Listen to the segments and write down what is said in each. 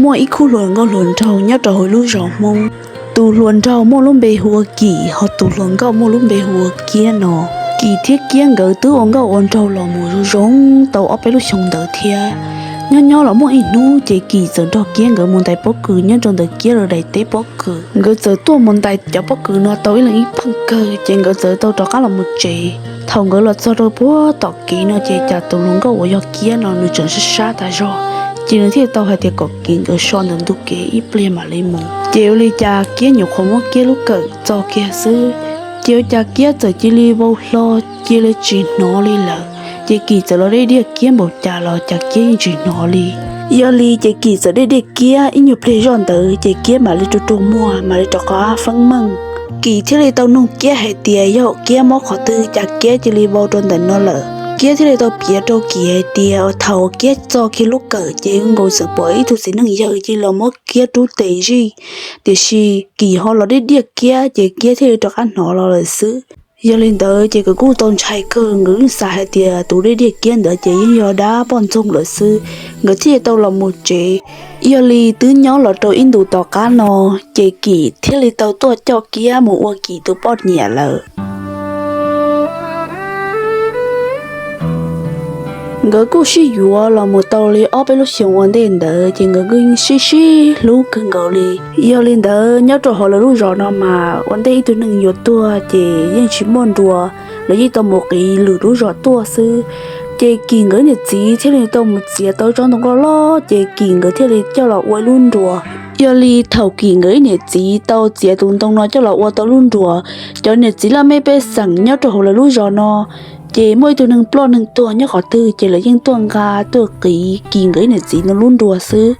Muaj ib khub hluas nkauj hluas nraug nyob rau hauv lub zos Hmoob. Tus hluas nraug muaj lub npe hu ua Kim, ho tus hluas nkauj muaj lub npe hu ua Kiab no. Kim thiab Kiab nkawd twb ua nkauj ua nraug los mus zoo zoo tau ob peb lub xyoo ntawd thiab. Nyob nyob los muaj ib hnub ces Kim txawm nrog Kiab nkawd mus ntais pob kws nyob rau ntawm Kiab lawv daim teb pob kws. Nkawd txawm tuaj mus ntais cov pob kws no tau ib leeg ib pheej kawg ces nkawd txawm tau rov qab los mus tsev. Thaum nkawd los txog rau puag tom kev no ces cas tus hluas nkauj uas yog Kiab no nws tseem sab sab tas zog, ces nws thiaj tau hais tias kom Kim nkawd so ntawm ntug kev ib pliag mam li mus. Ces ua li cas Kiab nyuam qhuav muab Kiab lub kawm txo kiag xwb, ces ua cas Kiab txawm cia li vau hlo, cia li tsis hnov li lawm. Ces Kim txawm los diaj diaj Kiab npaum cas los cas Kiab yeej tsis hnov li. Yog li ces Kim txawm diaj diaj Kiab ib nyuag pliag zoj ntawd ces Kiab mam li rua rua muag mam li rov qab feeb meej. Kim thiaj li tau nug Kiab hais tias yog Kiab mob qhov twg cas Kiab cia li vau rau ntawm no lawm. Kiab thiaj li tau piav rau Kim hais tias thaum Kiab txo kiag lub kawm ces nkaus txawm pom ib tug txiv neej yawg cia li los muab Kiab rub tes zij, tiam sis Kim ho los diaj diaj Kiab ces Kiab thiaj li rov qab hnov los lawm xwb. Yog li ntawd ces nkawd kuj tau ntshai kawg, nkawd yeej xav hais tias tus diaj diaj Kiab ntawd ces yeej yog dab poj ntxoog lawm xwb, nkawd thiaj li tau los mus tsev. Yog li twb nyob los rau ib ntus tom qab no, ces Kim thiaj li tau tuaj coj Kiab mus ua Kim tus poj niam lawm. Nkawd kuj sib yuav los mus tau li ob peb lub xyoos ua ntej ntawd ces nkawd kuj sib sib hlub kawg nkaus li. Yog li ntawd nyob rau hauv lawv lub zos no mas ua ntej ib tug neeg yuav tuag ces yeej tsis muaj nruas, lawv yeej tau mus qiv lwm lub zos tuaj xwb. Ces Kim nkawd niam txiv thiaj li tau mus txiav tau tsob ntoo loj loj ces Kim nkawd thiaj li coj los ua ib lub nruas. Yog li thaum Kim nkawd ib niam txiv tau txiav tus ntoo no coj los ua tau lub nruas, cov niam txiv laj mej pej xeem nyob rau hauv lawv lub zos no, ces muaj ib tug neeg ploj neeg tuag nyob qhov twg ces lawv yeej tuaj nqa tuaj qiv Kim nkawd ib niam txiv no lub nruas xwb.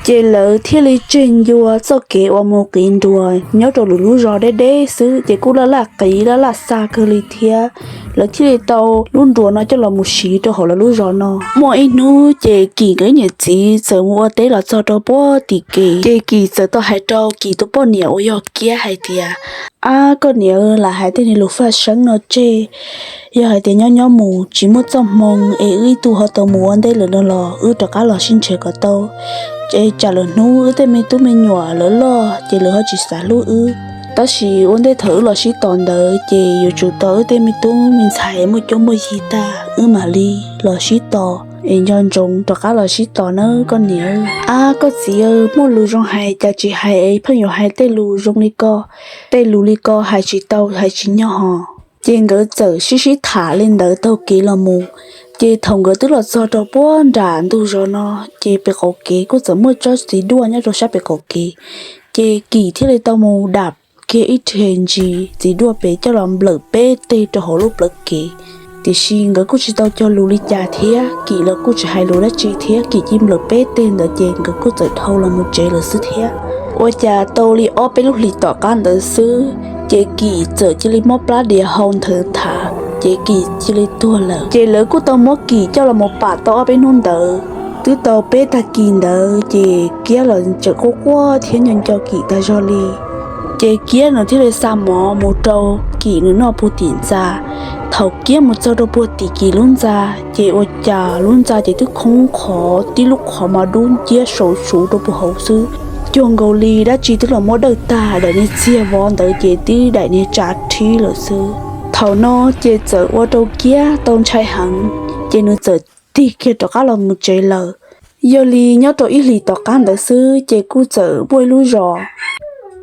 Ces lawv thiaj li tseg ncua txoj kev uas mus qiv nruas nyob rau lwm lub zos deb deb xwb, ces kuj laj laj qiv laj laj xa kawg li thiab. Lawv thiaj li tau lub nruas no coj los mus siv rau hauv lawv lub zos no. Muaj ib hnub ces Kim nkawd ib niam txiv txawm mus ua teb los txog rau puag tim kev, ces Kim txawm tau hais rau Kim tus poj niam uas yog Kiab hais tias, ab koj niam, lam hais tej niag lus faj seeb no tseg, yog hais tias nyob nyob mus tsis muaj txoj hmoo es wb ib tug ho tau mus ua ntej lawm no los wb rov qab los sib nrhiav kom tau, es tsam lwm hnub wb tej me tub me nyuam lawv loj ces lawv ho tsis xav hlub wb. Tab sis ua ntej thaum wb los sib tos ntawd ces yuav tsum tos wb tej me tub me ntxhais muaj cuab muaj yig tag wb mam li los sib tos, es nco ntsoov rov qab los sib tos nawb koj niam. Ab koj txiv, muaj lus zoo hais cas tsis hais es pheej yuav hais tej lus zoo li ko, tej lus li ko hais tsis tau hais tsis nyog hos. Ces nkawd txawm sib sib tham li ntawd taug kev los mus. Ces thaum nkawd twb los txog rau puag nram ntug zos no, ces pem qaum kev kuj txawm muaj tsob txiv duaj nyob rau sab pem qaum kev. Ces Kim thiaj li tau mus dam kiag ib rhe ntsis txiv duaj pem coj los nplawm peb teg rau hauv lub plawv kev. Tiam sis nkawd kuj tsis tau cog lus li cas thiab, Kim los kuj tsis hais lus dab tsi thiab, Kim cia li nplawm peb teg ntawd ces nkawd kuj txawm dhau los mus tsev lawm xwb thiab. Ua cas tau li ob peb lub hlis tom qab ntawd xwb, ces Kim txawm cia li mob plab diav hau nthawv thav, ces Kim cia li tuag lawm. Ces lawv kuj tau muab Kim coj los mus pam tau ob peb hnub ntawd. Twb tau peb tag kis ntawd ces Kiab los tseem quaj quaj thiab nco nco Kim tag zog li. Ces Kiab nws thiaj li xa mov mus rau Kim nws noj puag tim ntxa. Thaum Kiab mus txog rau puag tim Kim lub ntxa, ces ua cas lub ntxa ces twb khoob qhov, tib lub qhov mas dub nciab sau tsuv rau puag hauv xwb. Cuag nkaus li dab tsi twb los muab dawj tag, daim niag txiag vov ntawd ces tib daim niag tsa rhib lawm xwb. Thaum no ces txawm ua rau Kiab tau ntshai heev, ces nws txawm tig kiag rov qab los mus tsev lawm. Yog li nyob rau ib hlis tom qab ntawd xwb ces kuj txawm muaj ib lub zos,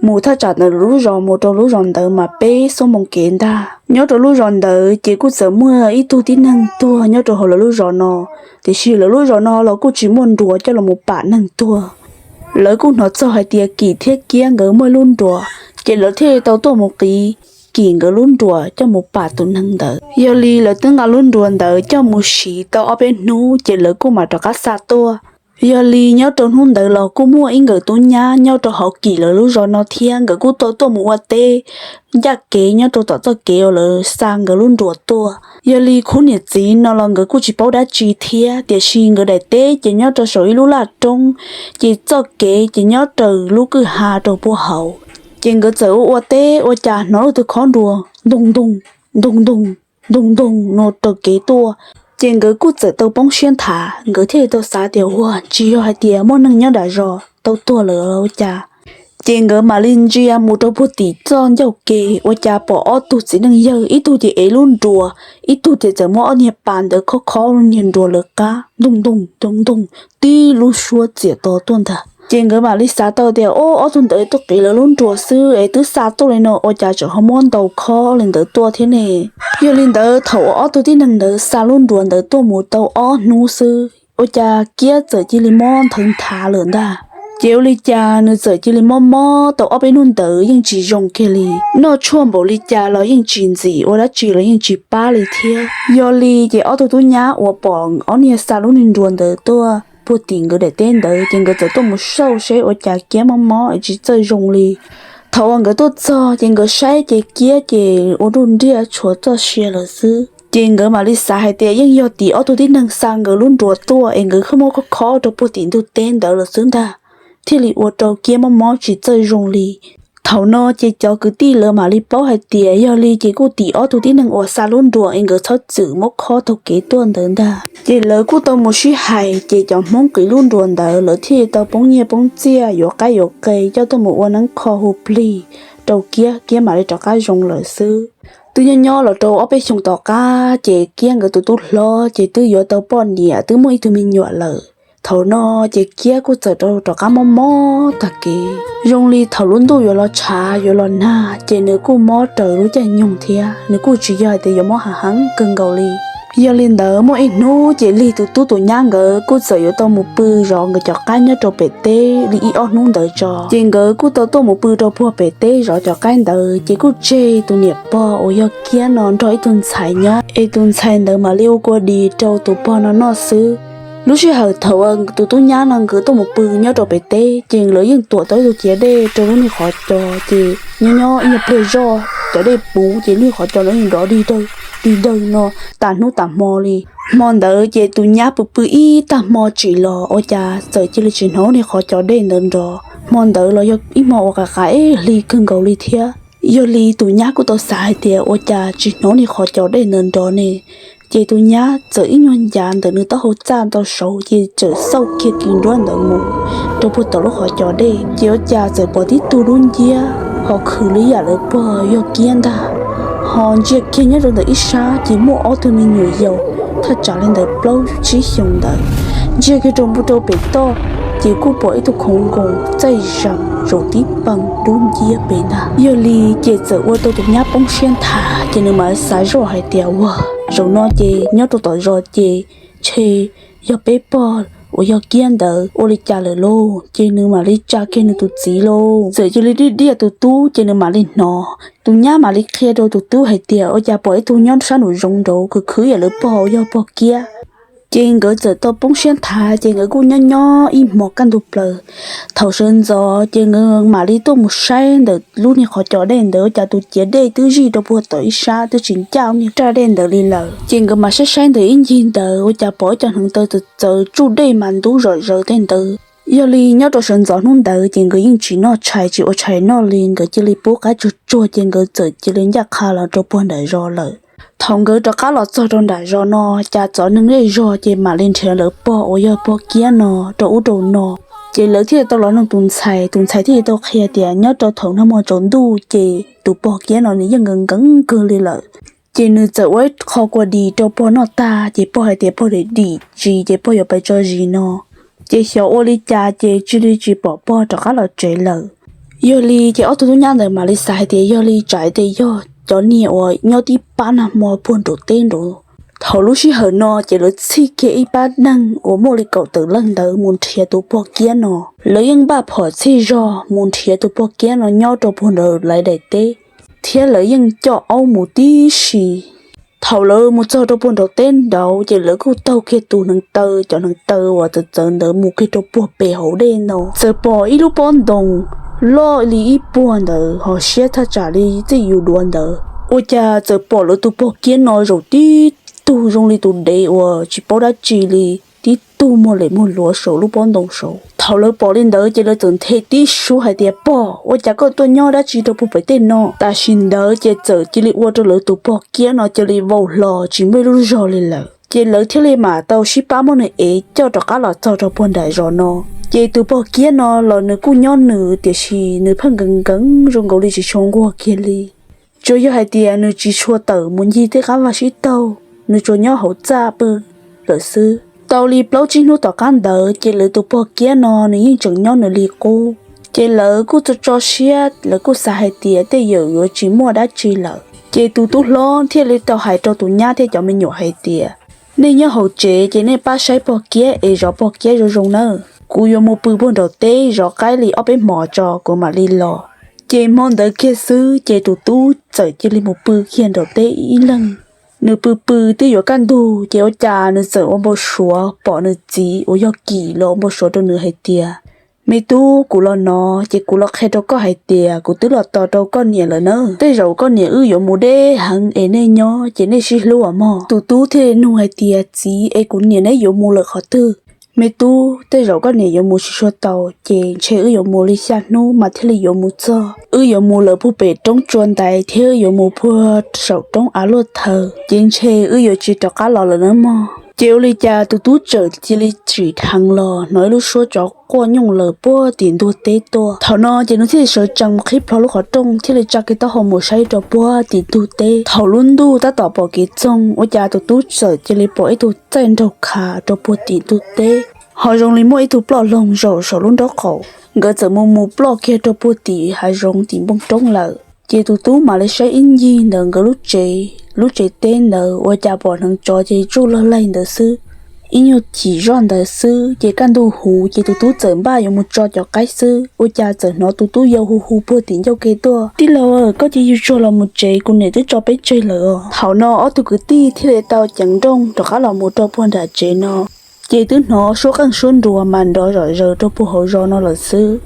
mus thaj tsam ntawm lub zos mus rau lub zos ntawd mas peb xuab moos kev ntag. Nyob rau lub zos ntawd ces kuj txawm muaj ib tug tib neeg tuag nyob rau hauv lawv lub zos no, tiam sis lawv lub zos no los kuj tsis muaj nruas coj los mus pam neeg tuag. Lawv kuj hnov txog hais tias Kim thiab Kiab nkawd muaj ib lub nruas, ces lawv thiaj li tau tuaj mus qiv Kim nkawd lub nruas coj mus pam tus neeg ntawd. Yog li lawv twb nqa lub nruas ntawd coj mus siv tau ob peb hnub ces lawv kuj mam rov qab xa tuaj. Yog li nyob rau hnub ntawd los kuj muaj ib nkawm tub nyab nyob rau hauv Kim lawv lub zos no thiab, nkawd kuj tau tuaj mus ua teb ncaj kev nyob rau tom txoj kev uas lawv xa nkawd lub nruas tuaj. Yog li khub niam txiv no los nkawd kuj tsis paub dab tsi thiab, tiam sis nkawd daim teb ces nyob rau saum ib lub laj roob, ces txoj kev ces nyob raws lub kwj ha rau puag hauv. Ces nkawd txawm ua ua teb ua cas hnov lub tug khob nruas ntoog ntoog, ntoog ntoog, ntoog ntoog no raws kev tuaj. Ces nkawd kuj txawm tau poob siab nthav, nkawd thiaj li tau xav tias, uag, tsis yog hais tias muaj neeg nyob nram zos tau tuag lawm los ua cas. Ces nkawd mam li ntsia mus rau puag tim txoj ncauj ke, ua cas pom ob tug txiv neej yawg, ib tug ces ev lub nruas, ib tug ces txawm muab ob niag pas ntawd khob khob niag nruas lawv qab ntoog ntoog ntoog ntoog, tib lub suab txiam to tuaj ntag. Ces nkawd mam li xav tau tias, o, ob tug ntawd twb qiv lawv lub nruas xwb es twb xa tuaj li no ua cas tseem ho muab ntaus khob li ntawd tuaj thiab ne. Yog li ntawd thaum uas ob tug tib neeg ntawd xa lub nruas ntawd tuaj mus tau ob hnub xwb, ua cas Kiab txawm cia li mob nthawv nthav lawm ntag. Ces ua li cas nws txawm cia li mob mob tau ob peb hnub ntawd yeej tsis zoo kiag li. Noj tshuaj npaum li cas los yeej tsis ntxim, ua dab tsi los yeej tsis pab li thiab. Yog li ces ob tug tub nyab uas pom ob niag xa lub niag nruas ntawd tuaj puag tim nkawd daim teb ntawd ces nkawd txawm tuaj mus xauj seb ua cas Kiab mob mob es tsis txawj zoo li. Thaum uas nkawd tuaj txog ces nkawd saib ces Kiab ces ua nruj nriaj tshuav txoj sia lawm xwb. Ces nkawd mam li xav hais tias yeej yog tim ob tug tib neeg xa nkawd lub nruas tuaj es nkawd muab khob khob rau puag tim ntug teb ntawd lawm xwb ntag, thiaj li ua rau Kiab mob mob tsis txawj zoo li. Thaum no ces cov kwv tij lawv mam li paub hais tias yog li ces kuj tim ob tug tib neeg uas xa lub nruas es nkawd txhob txwm muab khob taug kev tuaj ntawd ntag. Ces lawv kuj tau mus sib hais ces cov Hmoob qiv lub nruas ntawd lawv thiaj li tau poob nyiaj poob txiaj yuav qaib yuav qe coj tuaj mus ua neeb kho hu plig rau Kiab, Kiab mam li rov qab zoo lawm xwb. Twb nyob nyob los rau ob peb xyoos tom qab ces Kiab nkawd tus tub hlob ces twb yuav tau poj niam twb muaj ib tug me nyuam lawm. Thaum no ces Kiab kuj txawm rov qab mob mob tag kev. Zoo li thaum lub ntuj yuav los tshav yuav los nag ces nws kuj mob raws lub caij nyoog thiab, nws kuj tsis yog hais tias yuav mob hav heev kawg nkaus li. Yog li ntawd muaj ib hnub ces Lig tus tub tus nyab nkawd kuj txawm yuav tau mus pw zov nkawd cov qaib nyob rau pem teb li ib ob hnub ntawd tso. Ces nkawd kuj tau tuaj mus pw rau puag pem teb zov cov qaib ntawd ces kuj tseg tus niam pog uas yog Kiab no nrog ib tug ntxhais nyob es tus ntxhais ntawd mam li ua kua dis rau tus pog no noj xwb. Lub sij hawm thaum tus tub nyab no nkawd tuaj mus pw nyob rau pem teb ces lawv yeej tuam tau ib tug ciav dej rau lub niag qhov cos ces nyob nyob ib nyuag pliag zoj cov dej puv ces lub niag qhov cos ntawd yeej nrov dig dawg dig dawg no tas hnub tas hmo li. Hmo ntawd ces tus nyab pw pw ib tag hmo tsim los ua cas txawm cia li tsis hnov niag qhov cos dej ntawd nrov. Hmo ntawd los yog ib hmo uas qav qav ib hli kawg nkaus li thiab. Yog li tus nyab kuj tau xav hais tias ua cas tsis hnov niag qhov cos dej ntawd nrov ne. Ces tus nyab txawm ib nyuag ncav ntawm nws taub hau txaj ntawd saud ces txawm xauj kiag kis nruab ntawd mus rau puag tom lub qhov cos dej ces ua cas txawm pom tib tug dub nciab ho khwv li yam lawv pog yog Kiab ntag. Ho ntsia kiag nyob rau ntawm ib sab ces muaj ob tug me nyuam yaus thaj tsam li ntawd plaub tsib xyoos ntawd ntsia kiag rau npu rau pem toj ces kuj pom ib tug khoov nkoos txaij zees zaum tib pawg dub nciab pem ntag. Yog li ces txawm ua tau tus nyab poob siab nthav ces nws mam xav zoj hais tias ua, zaum no ces nyob rau tom zos ces ntshe yog peb pog uas yog Kiab ntawd ua li cas lawm lauj. Ces nws mam li tsa kiag nws tus txiv lauj, txawm cia li diaj diaj tus tub ces nws mam li hnov. Tus nyab mam li qhia rau tus tub hais tias ua cas pom ib tug nyob sab nraum zoov nraud khwv khwv yam lawv pog uas yog pog Kiab. Ces nkawd txawm tau poob siab nthav ces nkawd kuj nyob nyob ib hmo kaj ntug plaws. Thaum sawv ntxov ces nkawd mam li tuaj mus saib ntawm lub niag qhov cos dej ntawd ua cas tus ciav dej twb zij rau puag tom ib sab twb tsis ncaj niag raj dej ntawd li lawm. Ces nkawd mam saib saib ntawm ib ncig ntawd ua cas pom ib co hneev taw txawv txawv tsuj dej mas ntub zom zaws tej ntawd. Yog li nyob rau sawv ntxov hnub ntawd ces nkawd yeej tsis noj tshais tsis ua tshais noj li, nkawd cia li pub qaib tsuag tsuag ces nkawd txawm cia li ncaj qha los rau puag nram zos lawm. Thaum nkawd rov qab los txog rau nram zos no, cas txov neeg zej zog ces mam li nrhiav lawv pog uas yog pog Kiab no rau ub rau no. Ces lawv thiaj tau los nug tus ntxhais, tus ntxhais thiaj li tau qhia tias nyob rau thaum nag hmo tsaus ntuj ces tus pog Kiab no nws yeej nkees nkees kawg li lawm. Ces nws txawm ua ib qho kua dis rau pog noj tag ces pog hais tias pog dim dim tsis ces pog yuav pais tso zis no. Ces xyov ua li cas ces cia li tsis pom pog rov qab los tsev lawm. Yog li ces ob tug tub nyab ntawd mam li xav hais tias yog li tsam tias yog cov niag uas nyob tib pab nag hmo puag nraum teb nraud. Thaum lub sij hawm no ces lawv txhij kiag ib pab neeg uas muaj li kaum tawm leej ntawd mus nrhiav tus pog Kiab no. Lawv yeej npaj phom txhij zog mus nrhiav tus pog Kiab no nyob rau puag nraum lawv daim teb, thiab lawv yeej coj aub mus tib si. Thaum lawv mus txog rau puag nraum teb nraud ces lawv kuj taug kiag tus hneev taw, cov hneev taw uas txawv txawv ntawd mus kiag rau puag pem hauv dej no, txawm pom ib lub pob ntoo loj li ib puag ntawd ho siab thaj tsam li txij yus duav ntawd. Ua cas txawm pom lawv tus pog Kiab no zaum tib tug zoo li tus dev uas tsis paub dab tsi li, tib tug muag lem muag luav saum lub pob ntoo saud. Thaum lawv pom li ntawd ces lawv txawm nthe tib suab hais tias pog, ua cas koj tuaj nyob dab tsi rau puag pem tej no? Tam sim ntawd ces txawm cia li ua rau lawv tus pog Kiab no cia li vau hlo tsis muaj ib lub zog li lawm. Ces lawv thiaj li mam tau sib pab muab nws ev coj rov qab los txog rau puag nram zos no. Ces tus pog Kiab no los nws kuj nyob nws, tiam sis nws pheej nkees nkees zoo nkaus li tsis tshua nquag kiag li. Tsuas yog hais tias nws tsis tshua tawm mus ncig tej qab vaj sib taug, nws tsuas nyob hauv txaj pw lawm xwb. Tau li plaub tsib hnub tom qab ntawd ces lawv tus pog Kiab no nws yeej tseem nyob nws li qub. Ces lawv kuj tso tso siab, lawv kuj xav hais tias tej zaum yuav tsis muaj dab tsi lawm. Ces tus tub hlob thiaj li tau hais rau tus nyab thiab cov me nyuam hais tias, nej nyob hauv tsev ces nej pab saib pog Kiab es zov pog Kiab zoo zoo nawb. Kuv yuav mus pw puag nraum teb zov qaib li ob peb hmos tso kuv mam li los. Ces hmo ntawd kiag xwb ces tus tub txawm cia li mus pw kiag nraum teb ib leeg. Nws pw pw twb yuav kaj ntug ces ua cas nws txawm ua npau suav pom nws txiv uas yog Kim los ua npau suav rau nws hais tias, me tub, kuv los no ces kuv los qhia rau koj hais tias kuv twb los tos rau koj niam lawm na. Tej zaum koj niam wb yuav mus deb heev es nej nyob ces nej sib hlub os mog. Tus tub thiaj nug hais tias, txiv, es kuv niam neb yuav mus lawm qhov twg? Me tub, tej zaum koj niam yuav mus tsis tshua tau, ces ntshe wb yuav mus li xya hnub mas thiaj li yuav mus txog. Wb yuav mus lawm puag pem roob tsua ntaiv thiab wb yuav mus puag saum roob av luaj thaws, ces ntshe wb yuav tsis rov qab los lawm na mog. Ces ua li cas tus tub txawm cia li tsim dheev los hnov ib lub suab tsov quaj nyooj lawm puag tim ntug teb tuaj. Thaum no ces nws thiaj li sawv tsees mus qhib plho lub qhov rooj thiaj li tsa kiag taub hau mus saib rau puag tim ntug teb. Thaum lub ntuj tab tom pom kev txoog ua cas tus tub txawm cia li pom ib tug txaij nraug khav rau puag tim ntug teb, ho zoo li muaj ib tug ploj loog zaum saum lub nraub qaum. Nkawd txawm mus mus ploj kiag rau puag tim hav zoov tim npoo roob lawm. Ces tus tub mam li saib ib ncig ntawm nkawd lub tsev, lub tsev teb ntawd ua cas pom hneev tsov ces tsuj log laig ntawd xwb. Ib nyuag chim zoj ntawd xwb ces kaj ntug huv ces tus tub txawm npaj yuav mus tso cov qaib xwb, ua cas txawm hnov tus tub yau hu hu puag tim ncauj ke tuaj, tij laug, koj cia li tsuag los mus tsev, kuv niam twb tso peb tseg lawm os. Thaum no ob tug kwv tij thiaj li tau ceev nrooj rov qab los mus rau puag nram tsev no. Ces twb hnov suab qeej suab nruas mas nrov zom zaws rau puag hauv zos no lawm xwb.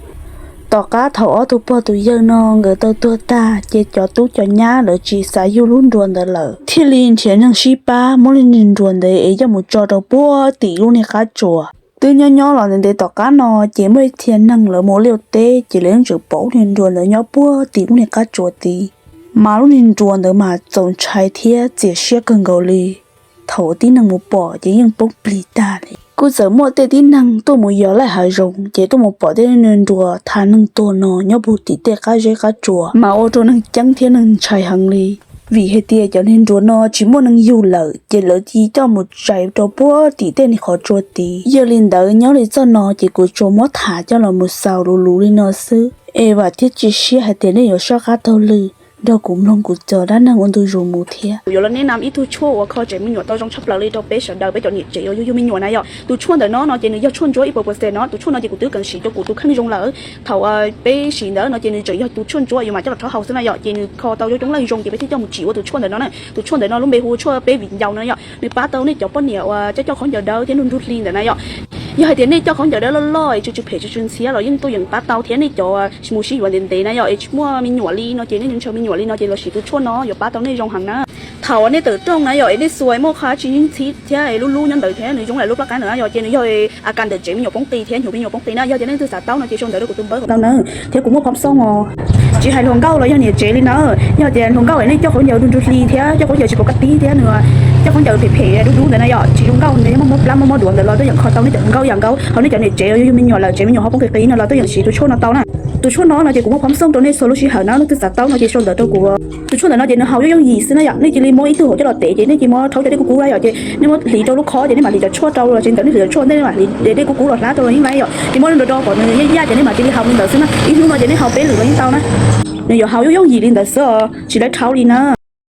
Tom qab thaum ob tug pog tus yawg no nkawd tau tuag tag ces cov tub cov nyab lawv tsis xav yug lub nruas ntawd lawm, thiaj li nrhiav neeg sib pab muab lub niag nruas ntawd es coj mus tso rau puag tim lub niag qab tsuas. Twb nyob nyob los ntev ntev tom qab no ces muaj ib txhia neeg lawv mus ua liaj teb ces lawv yeej tseem pom lub niag nruas ntawd nyob puag tim lub niag qab tsuas tid. Mas lub niag nruas ntawd mas txaus ntshai thiab txias siab kawg nkaus li. Thaum uas tib neeg mus pom ces yeej poob plig tag li. Kuj txawm muaj tej tib neeg tuaj mus yos laij hav zoov ces tuaj mus pom tej niag nruas tha neeg tuag no nyob puag tim tej qab zeb qab tsuas mas ua rau neeg ceeb thiab neeg ntshai heev li. Vim hais tias cov niag nruas no tsis muaj neeg yug lawm ces lawv cia li coj mus tsais rau puag tim tej niag qhov tsua tid. Yog li ntawd nyob li txoj no ces kuv tsuas muab tham coj los mus xaus luv luv li no xwb es vam thiab cia siab hais tias nej yuav soj qab taug lw nrog kuv mloog kuv cov dab neeg ua ntu zus mus thiab. Kuv yuav los nes nam ib tug tshuaj uas kho tsev me nyuam tau zoo tshaj plaws li rau peb sawv daws peb cov niam tsev uas yug yug me nyuam na yom. Tus tshuaj ntawm no no ces nws yog tshuaj ntsuab ib puas percent no, tus tshuaj no ces kuv twb kheev siv rau kuv tus kheej zoo lawm. Thaum peb siv ntawd no ces nws tseem yog tus tshuaj ntsuab yuav mam coj los rhaub haus xwb na yom, ces nws kho tau coob coob leej zoo ces peb thiaj coj mus tsim ua tus tshuaj ntawm no na. Tus tshuaj ntawm no lub npe hu ua tshuaj peb vim ncaus no yom, nws pab tau nej cov poj niam uas coj coj khaub ncaws dawb thiab nrug nrug hli ntawd na yom. Yog hais tias nej coj khaub ncaws dawb loj loj es tsw tsw phem tsw tsw ntxhiab los yeej tuaj yeem pab tau thiab nej cov mus sib yuav ntev ntev na yom es tsis muaj me nyuam li no ces nej ntshaw me nyuam li no ces los siv tus tshuaj no yuav pab tau nej zoo heev na. Thaum uas nej tawm rooj na yom es nej xuas muaj qhov tsis ntxhiab thiab es lub lub nyob ntawd thiab nws zoo li lub plab qaib ntawd na yom ces nws yog a kas ntawm tsev me nyuam poob qis thiab nyuv me nyuam poob qis na. Yog tias nej leej twg xav tau no ces sau ntawv rau kuv tus npawb tau na. Thiab kuv muaj phom xoo os, tsis hais hluas nkauj los yog niam tsev li na. Yog tias hluas nkauj es nej coj khaub ncaws nrug nrug hli thiab coj khaub ncaws tsis pom kab tib thiab nws coj khaub ncaws phem phem dub dub ntawd na yom, tsis zoo nkauj ntawd yog muaj muab plab muab muab duav ntawd los tuaj yeem kho tau nej cov hluas nkauj yam nkauj. Ho nej cov niam tsev uas yug yug me nyuam lawm tsev me nyuam ho poob qis qis no los tuaj yeem siv tus tshuaj no tau na. Tus tshuaj no no ces kuv muaj phom xoo rau nej txhua lub sij hawm na, leej twg xav tau no ces sau ntawv rau kuv. Tus tshuaj ntawm no ces nws haus yooj yooj yim xwb na yom, nej cia li muab ib tug hauv coj los tev ces nej cia li muab rhaub cov dej kuj kub na yom ces nej muab hliv rau lub khob ces nej mam hliv cov tshuaj rau los tsev ntawd nej hliv cov tshuaj ntej nej mam hliv dej kuj kub los hlab rau los yeej laib yom, ces muab rau rau kom nws yaj yaj ces nej mam cia li haus li ntawd xwb na, ib hnub no ces nej haus peb lwm los yeej tau na. Nws yuav haus yooj yooj yim li ntawd xwb os, tsis laib rhaub li na.